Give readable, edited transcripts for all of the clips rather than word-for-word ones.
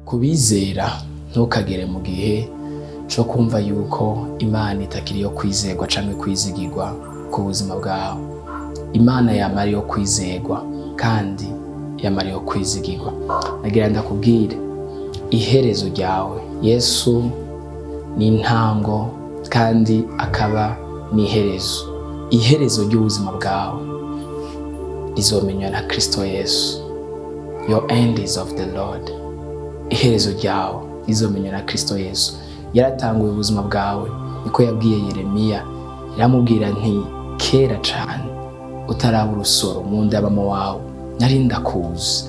Kubizera, ntukagere mu gihe cyo kumva yuko Imana itakiri iyo kwizerwa cyangwa kwizigirwa ku buzima bwawe. Imana yamara iyo kwizerwa kandi yamara iyo kwizigirwa. Nagira ndakubwire iherezo ryawe. Yesu ni intango kandi akaba n'iherezo. Iherezo ry'ubuzima bwawe rizomenywa na Kristo Yesu. Your end is of the Lord. Iherezo ryawe rizomenywa na Kristo Yesu. Yaratanguye ubuzima bwawe. Niko yabwiye Yeremiya, iramubwira nti: "Kera cane utaraba urusoro mu nda ya mama wawe, nari ndakuzi."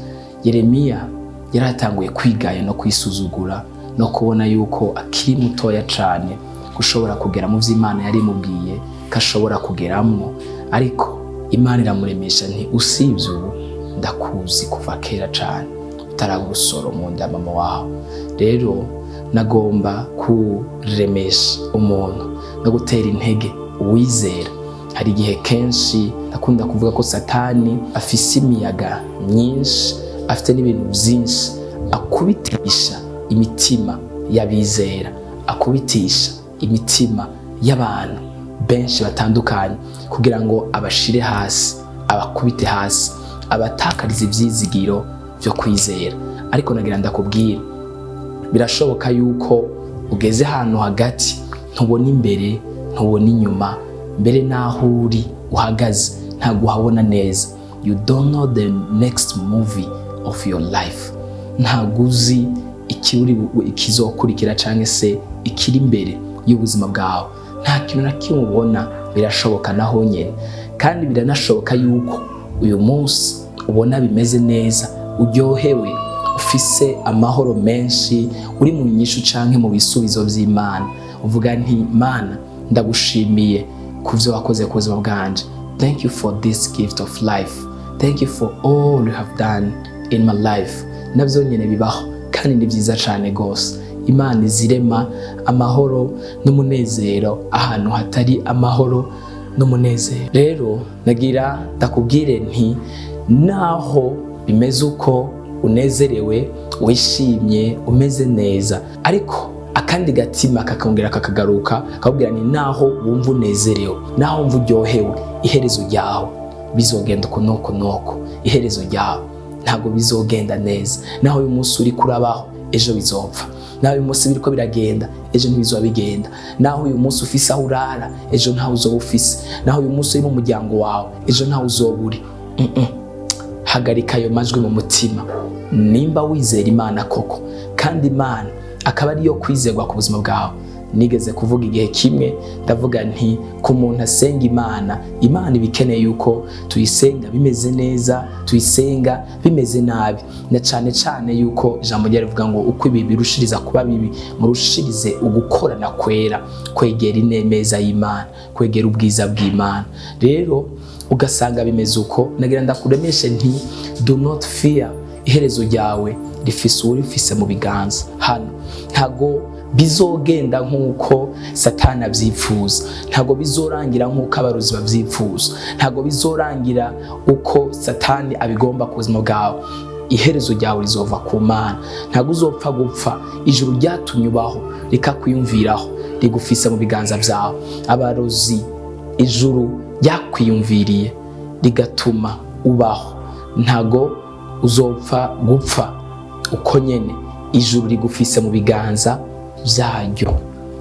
Yeremiya yaratanguye kwigaya no kwisuzugura no kubona yuko akiri mutoya cane gushobora kugera mu vy'Imana yari imubwiye ko ashobora kugeramwo, ariko Imana iramuremesha nti: "Usibye ubu, ndakuzi kuva kera cane utaraba urusoro mu nda ya mama wawe." Rero nagomba kuremesha umuntu no gutera intege uwizera. Hari igihe kenshi ndakunda kuvuga ko Satani afise imiyaga myinshi, afite n'ibintu byinshi akubitisha imitima y'abizera, akubitisha imitima y'abantu benshi batandukanye kugira ngo abashire hasi, abakubite hasi, abatakariza ivyizigiro byo kwizera. Ariko nagira ndakubwira, birashoboka yuko ugeze ahantu hagati, ntubona imbere, ntubona inyuma, mbere n'aho uri uhagaze ntabwo uhabona neza. You don't know the next movie of your life. Ntabwo uzi ikizokurikira cyangwa se ikiri imbere y'ubuzima bwawe. Nta kintu na kimwe ubona. Birashoboka naho nyine, kandi biranashoboka yuko uyu munsi ubona bimeze neza, uryohewe, ufise amahoro menshi, uri mu nyishu canke mu bisubizo vy'Imana, uvuga nti: "Mana, ndagushimiye ku vyo wakoze ku buzima bwanje. Thank you for this gift of life. Thank you for all you have done in my life." Navyo nyene bibaho kandi ni vyiza cane gose. Imana izirema amahoro n'umunezero ahantu hatari amahoro n'umunezero. Rero nagira ndakubwire nti: naho bimeze uko, unezerewe, wishimye, umeze neza, ariko akandi gatima kakongera kakagaruka kakubwira ni naho wumva unezerewe, naho wumva uryohewe, iherezo ryawe bizogenda uko nuko nuko, iherezo ryawe ntabwo bizogenda neza. Naho uyu munsi uri kurabaho, ejo bizopfa. Naho uyu munsi biriko biragenda, ejo ntibizoba bigenda. Naho uyu munsi ufise aho urara, ejo ntawe uzoba ufise. Naho uyu munsi uri mu muryango wawe, ejo ntawe uzoba uri. Hagarika ayo majwi mu mutima. Nimba wizera Imana koko, kandi Imana akaba ariyo kwizerwa ku buzima bwawe. Nigeze kuvuga igihe kimwe, ndavuga nti: ku muntu asenga Imana, Imana iba ikeneye yuko tuyisenga bimeze neza, tuyisenga bimeze nabi, na cane cane yuko ijambo ryayo rivuga ngo: "Uko ibi birushiriza kuba bibi, murushirize ugukorana kwera, kwegera inemeza y'Imana, kwegera ubwiza bw'Imana." Rero ugasanga bimeze uko, nagira ndakuremeshe nti: do not fear. Iherezo ryawe rifise uwurifise mu biganza. Hano ntago bizogenda nk'uko Satani abyifuza, ntago bizorangira nk'uko abarozi babyifuza, ntago bizorangira uko Satani abigomba ku buzima bwawe. Iherezo ryawe rizova ku Mana. Ntago uzopfa gupfa. Ijuru ryatumye ubaho rikakwiyumviraho, rigufise mu biganza byawe. Abarozi, ijuru ryakwiyumviriye rigatuma ubaho, ntago uzopfa gupfa uko nyene. Ijuru rigufise mu biganza byaryo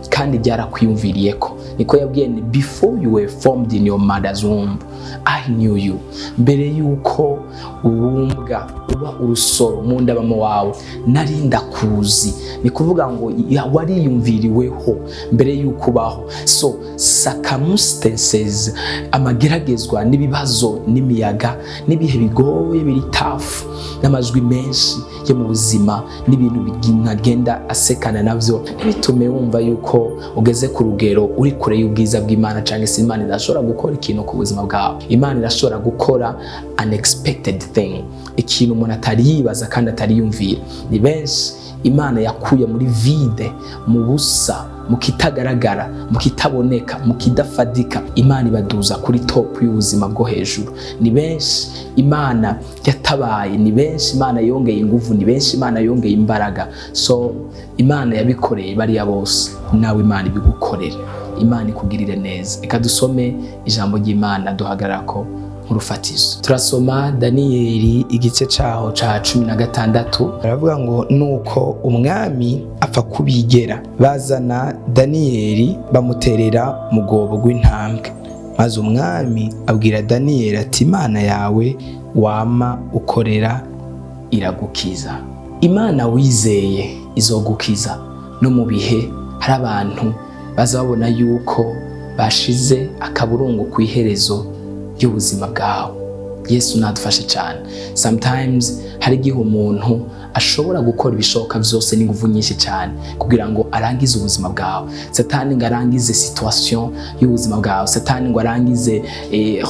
kandi ryarakwiyumviriye ko niko yabwiye ni: "Before you were formed in your mother's womb, I knew you." Mbere yuko ubumbwa uba urusoro mu nda mama wawe, nari ndakuzi. Ni kuvuga ngo wariyumviriweho mbere yuko ubaho. So circumstances, amageragezwa n'ibibazo n'imiyaga n'ibihe bigoye biri tough n'amajwi menshi yo mu buzima n'ibintu ntagenda asekana navyo, ntibitume wumva yuko ugeze ku rugero uri kure y'ubwiza bw'Imana cyangwa se Imana idashobora gukora ikintu ku buzima bwawe. Imana irashobora gukora unexpected thing, ikintu umuntu atari yibaza kandi atari yumvira. Ni benshi Imana yakuye muri vide, mu busa. Mu kitagaragara, mu kitaboneka, mu kidafadika, Imana ibaduza kuri top y'ubuzima bwo hejuru. Ni benshi Imana yatabaye, ni benshi Imana yongeye inguvu, ni benshi Imana yongeye imbaraga. So Imana yabikoreye bariya bose, nawe Imana ibigukorere, Imana ikugirire neza. Reka dusome ijambo ry'Imana duhagarara ko nk'urufatizo. Turasoma Daniyeli igice caho ca 16. Baravuga ngo: "Nuko umwami apfa kubigera, bazana Daniyeli bamuterera mu rwobo rw'intambwe. Maze umwami abwira Daniyeli ati: 'Imana yawe wama ukorera iragukiza.'" Imana wizeye izogukiza no mu bihe hari abantu baza babona yuko bashize akaburungu ku iherezo ry'ubuzima bwawe. Yesu nadufashe cyane. Sometimes hari igihe umuntu ashobora gukora ibishoboka byose n'ingufu nyinshi cyane kugira ngo arangize ubuzima bwawe. Satani ngo arangize situation y'ubuzima bwawe, Satani ngo arangize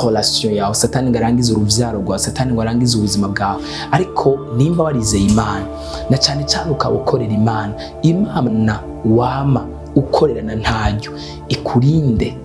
relation yawe, Satani ngo arangize urubyaro rwawe, Satani ngo arangize ubuzima bwawe. Ariko nimba warizeye Imana, na cyane cyane ukaba ukorera Imana, Imana wama ukorerana ntaryo ikurinde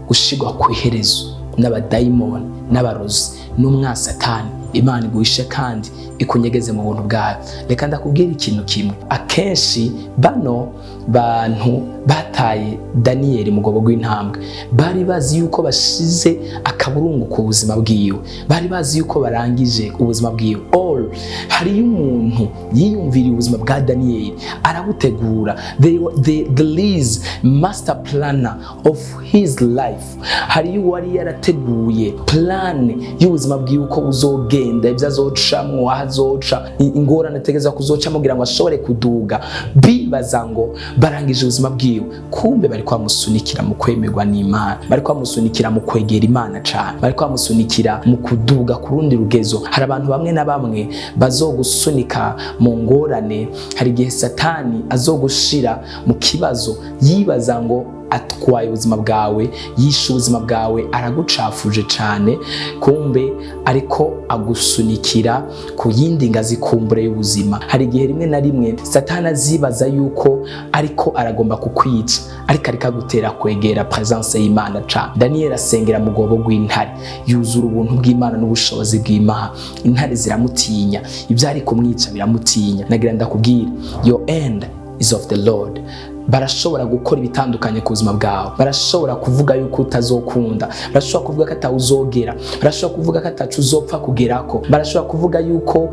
gushigwa ku iherezo n'abadayimoni n'abarozi n'umwasatani. Imana iguhishe kandi ikunyegeze mu buntu bwayo. Reka ndakubwira ikintu kimwe: akenshi bano bantu bataye Daniyeli mu rwobo rw'intambwe bari bazi yuko bashize akaburungu ku buzima bwiwe, bari bazi yuko barangije ubuzima bwiwe. All hariyo umuntu yiyumviriye ubuzima bwa Daniyeli arabutegura. The is master planner of his life. Hariyo uwari yarateguye plan y'ubuzima bwiwe, uko buzogenda, ibyo azocamwo, aho azoca, ingorane ategerezwa kuzocamo kugira ngo ashobore kuduga. Bibaza ngo barangije ubuzima bwiwe, kumbe bari kwamusunikira mu kwemerwa n'Imana, bari kwamusunikira mu kwegera Imana cane, bari kwamusunikira mu kuduga ku rundi rugezo. Hari abantu bamwe na bamwe bazogusunika mu ngorane. Hari igihe Satani azogushira mu kibazo yibaza ngo atwaye ubuzima bwawe, yishe ubuzima bwawe, aragucafuje cane, kumbe ariko agusunikira ku yindi ngazi kumbure y'ubuzima. Hari igihe rimwe na rimwe Satani azibaza yuko ariko aragomba kukwica, ariko ariko agutera kwegera presence y'Imana cane. Daniel asengera mu rwobo rw'intare, yuzura ubuntu bw'Imana n'ubushobozi bw'Imana. Intare ziramutinya, ibyari kumwica biramutinya. Nagira ndakubwira, your end is of the Lord. Barashobora gukora ibitandukanye ku buzima bwawe, barashobora kuvuga yuko utazokunda, barashobora kuvuga ko atawuzogera, barashobora kuvuga ko atacu uzopfa kugerako, barashobora kuvuga yuko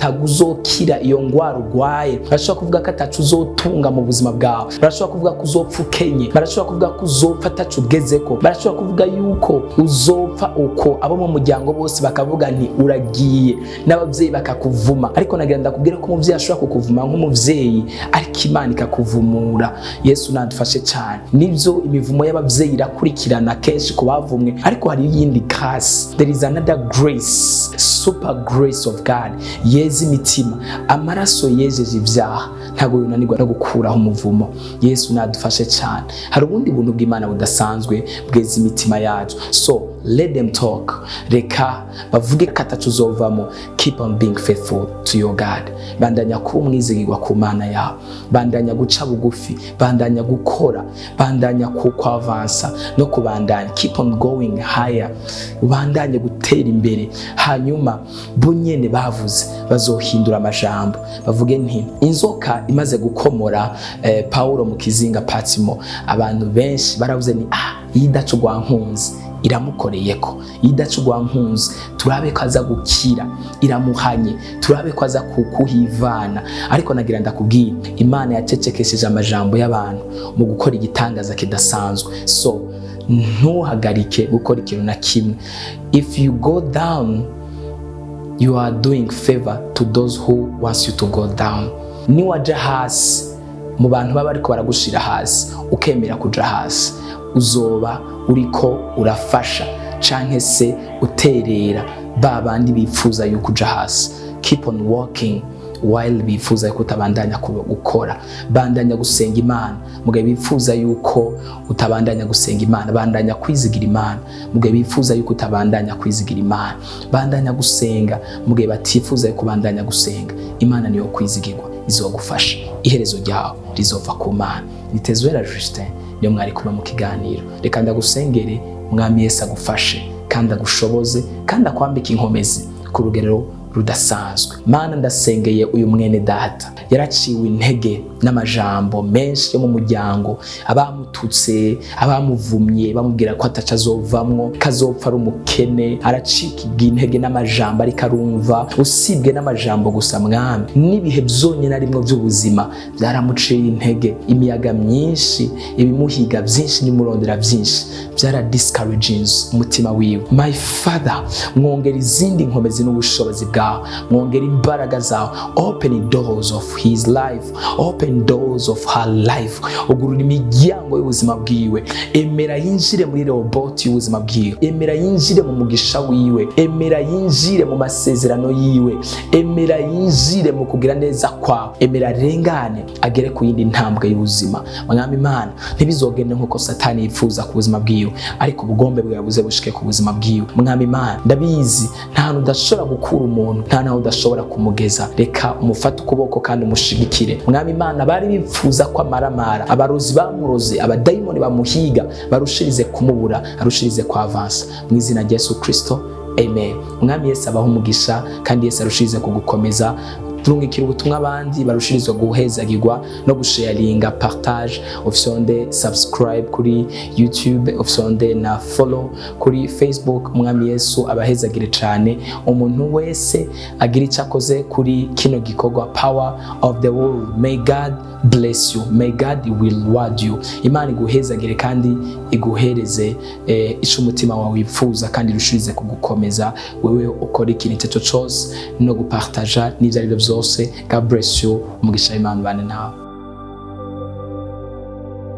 ataguzokira iyo ngwara urwaye, barashobora kuvuga ko atacu uzotunga mu buzima bwawe, barashobora kuvuga ko uzopfa ukenye, barashobora kuvuga ko uzopfa atacu ugezeko, barashobora kuvuga yuko uzopfa uko abo mu muryango bose bakavuga nti uragiye, n'ababyeyi bakakuvuma. Ariko nagira ndakubwira ko umuvyeyi ashobora kukuvuma nk'umuvyeyi, ariko Imana ikakuvumura. Yesu nadufashe cyane. Nibyo, imivumo y'ababyeyi irakurikirana kenshi ku bavumwe, ariko hari iyindi grace. There is another grace, super grace of God yeza imitima. Amaraso yejeje ibyaha ntabwo yunanirwa no gukuraho umuvumo. Yesu nadufashe cyane. Hari ubundi buntu bw'Imana budasanzwe bweza imitima yacu. So let them talk, reka bavuge ko atacu uzovamo. Keep on being faithful to your God. Bandanya kuba umwizigirwa ku Mana yawe, bandanya guca bugufi, bandanya gukora, bandanya ku kwavansa no kubandanya. Keep on going higher, ubandanye gutera imbere. Hanyuma bo nyene bavuze bazohindura amajambo, bavuge nti inzoka imaze gukomora Paulo mu kizinga Patimo, abantu benshi baravuze ni ah, iyi idaca urwankunzi iramukoreyeko, iyi idaca urwankunzi turabe ko aza gukira, iramuhanye turabe ko aza kuhivana. Ariko nagira ndakubwira, Imana yacecekesheje amajambo y'abantu mu gukora igitangaza kidasanzwe. So ntuhagarike gukora ikintu na kimwe. If you go down, you are doing favor to those who wants you to go down. Niwaja hasi mu bantu baba ariko baragushira hasi, ukemera kuja hasi, uzoba uriko urafasha canke se uterera ba bandi bifuza yuko uja hasi. Keep on walking while bifuza yuko utabandanya gukora. Bandanya gusenga Imana mugihe bifuza yuko utabandanya gusenga Imana. Bandanya kwizigira Imana mugihe bifuza yuko utabandanya kwizigira Imana. Bandanya gusenga mugihe batifuza yuko ubandanya gusenga. Imana niyo kwizigirwa. Izogufasha. Iherezo ryawe rizova ku Mana. Nitezwera Justin niyo mwari kumwe mu kiganiro. Reka ndagusengere. Mwami Yesu agufashe kandi agushoboze kandi akwambike inkomezi ku rugero rudasanzwe. Mana, ndasengeye uyu mwene data yaraciwe intege n'amajambo menshi yo mu muryango, abamututse, abamuvumye, bamubwira ko ataca azovamwo, kazopfa ari umukene. Aracika intege n'amajambo ariko arumva. Usibwe n'amajambo gusa, Mwami, n'ibihe byonyine arimwo by'ubuzima byaramuciye intege. Imiyaga myinshi, ibimuhiga byinshi n'imurondera byinshi byara discouraginze umutima wiwe. My Father, mwongera izindi nkomezi n'ubushobozi bwawe, mwongera imbaraga zawe. Open doors of his life, open doors of her life. Ugurura imiryango y'ubuzima bwiwe. Emera yinjire muri Rehoboti y'ubuzima bwiwe, emera yinjire mu mugisha wiwe, emera yinjire mu masezerano yiwe, emera yinjire mu kugira neza kwawe, emera arengane agere ku yindi ntambwe y'ubuzima. Mwami Imana, ntibizogende nk'uko Satani yifuza ku buzima bwiwe, ariko ubugombe bwawe buze bushike ku buzima bwiwe. Mwami Imana, ndabizi nta hantu udashobora gukura umuntu, nta naho udashobora kumugeza. Reka umufate ukuboko kandi umushigikire. Mwami Imana, bari bipfuza ko amaramara, abarozi bamuroze, abadayimoni bamuhiga barushirize kumubura, arushirize kwavansa. Mu izina rya Yesu Kristo, amen. Umwami Yesu abaho umugisha kandi Yesu arushirize kugukomeza. Turungikira ubutumwa abandi barushirizwa guhezagirwa no gusharinga, partage, ufyonde subscribe kuri YouTube, ufyonde na follow kuri Facebook. Umwami Yesu abahezagire cyane. Umuntu wese agira icyo akoze kuri kino gikorwa, Power of the World, may God bless you, may God will reward you. Imana iguhezagire kandi iguhereze ico umutima wawe wifuza kandi irushirize kugukomeza wewe ukora ikintu icyo cyo cyose no gupartaja n'ibyo ari byo byose. God bless you. Umugisha w'Imana ubane nawe.